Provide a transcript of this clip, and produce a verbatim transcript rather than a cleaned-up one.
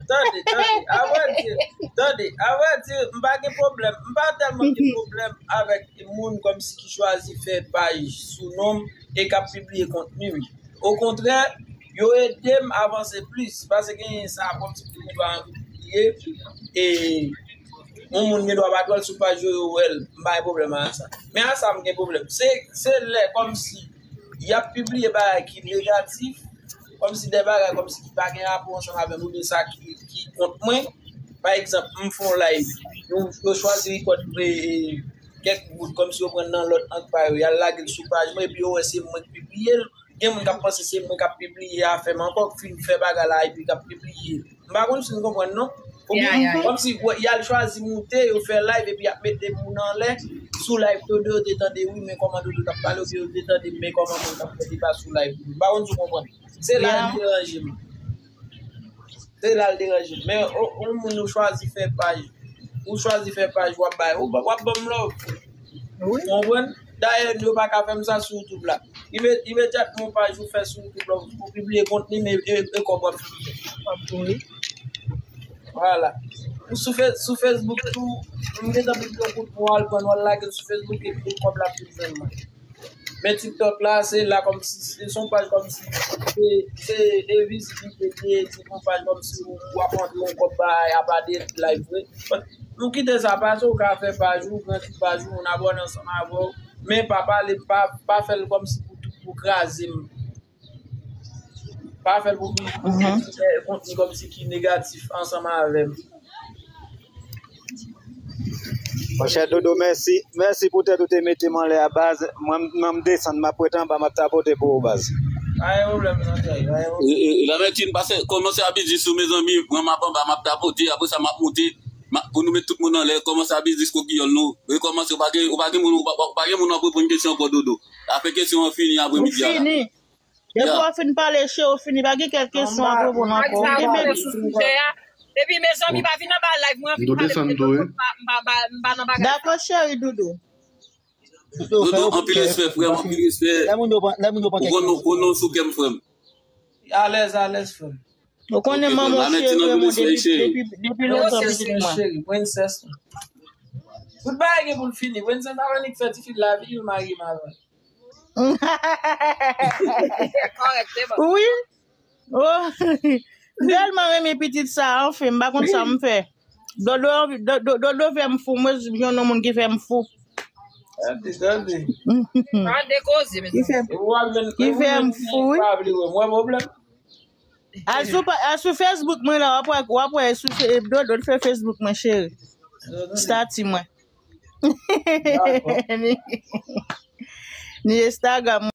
Tande, tande, avrèdi, tande, avrèdi, m pa gen pwoblèm, m pa tèlman gen pwoblèm avèk moun kòmsi ki chwazi fè paj sou non m e k ap pibliye kontni, wi. Okontrè, yo ede m avanse plis, paske genyen sa kòmsi pou gen dwa anvi pibliye, e yon moun gen dwa pa t wè l sou paj yo, yo wè l, m pa gen pwoblèm a sa. Men a sa m gen pwoblèm, se, se lè kòmsi y ap pibliye bagay ki negatif, kòmsi de bagay kòmsi ki pa gen rapò ansanm avè m, oubyen sa ki, ki kont mwen. Pa egzanp, m fè yon live, yo, yo chwazi rekòt, e, kèk bout, kòmsi yo pran nan lòt ang pa yo, y al lage l sou paj mwen, epi yo wè se mwen k pibliye l. Gen moun k ap panse se mwen k ap pibliye afè m ankò, k fin fè bagay la, epi k ap pibliye. M pa konn si n konprann, non. Oubyen, kòmsi, wè, y al chwazi moute, yo fè live, epi y ap mete moun anlè, sou live, Dodo, yo te tande, wi, men kòman Dodo t ap pale, oubyen yo te tande, men kòman moun t ap fè deba sou live. M pa konn si w konprann. Se la l deranje m. Se la l deranje m. Men, o, yon moun ou chwazi fè paj, ou chwazi fè paj, w ap bay, w ap ban m love. Wi. Ou konprann? Dayè, yo pa ka fè m sa sou YouTube la. Ime-, imedyatman yon paj ou fè sou YouTube la, ou pibliye kontni, men e, e kòb w ap fè. W ap touye. Vwala. Ou sou Fe-, sou Facebook tou, m gentan pibliye yon kontni, w al pran l, w al lage l sou Facebook, epi kòb la ap vin jwenn mwen. Men TikTok la, se la kòmsi, se yon paj kòmsi, se, se de vizibilite li ye, se yon paj kòmsi ou, ou ap antre yon kòb bay, apa de live vre. But, nou kite sa pase, ou ka fè paj ou, grandi paj ou, moun abòne ansanm avè w. Men pa pale, pa, pa fè l kòmsi pou, pou kraze m. Pa fè l pou, pou, pou fè kontni kòmsi ki negatif ansanm avè m. Monchè Dodo, mèsi. Mèsi pou tèt ou te mete m anlè a, baz. Mwen, mwen, m desann, m ap ret anba, m ap tapote pou ou, baz. Pa gen pwoblèm, zanmi, pa gen pwoblèm. E, e, e, Lamertine, pase, kòmanse a biznis ou, mezanmi. Mwen, m ap anba, m ap tapote, apre sa, m ap moute. M ap, pou nou met tout moun anlè, kòmanse a biznis koukiyòl nou. Rekòmanse, ou pa gen, ou pa gen moun, ou pa, ou pa gen moun w ap reponn kesyon ankò, Dodo. Afè kesyon an fini apremidi a la. Depi w fin pale, cheri, w fini, pa gen kèk kesyon w ap reponn ankò. Ou kenbe. Epi, mezanmi, pa vin anba live mwen, vin pale m de lòt, m pa, m pa, m pa, m pa nan bagay sa. Dakò, cheri, Dodo. Dodo, anpil respè, frè m, anpil respè. Ou konn, ou konn nou sou kè m, frè m. Alèz, alèz, frè m. Ou konnen manman w cheri mwen depi, depi, depi lontan, pitit mwen. Cheri, prensès. Tout bagay gen pou l fini. Prensès ap annik fè tifi l lavi, l marye m avè l. Wi. Oh. M tèlman renmen pitit sa, anfen, m pa konn sa m fè. Dodo, do-, do-, Dodo fè m fou, mwen, yon non moun ki fè m fou. Tande, tande. Tande koze, mezanmi. Ki fè, ki fè m fou, wi. Al sou pa-, al sou Facebook mwen la, w ap wè, w ap wè sou fe-, Dodo fè Facebook mwen, cheri. Stati mwen. Ni, ni Instagram.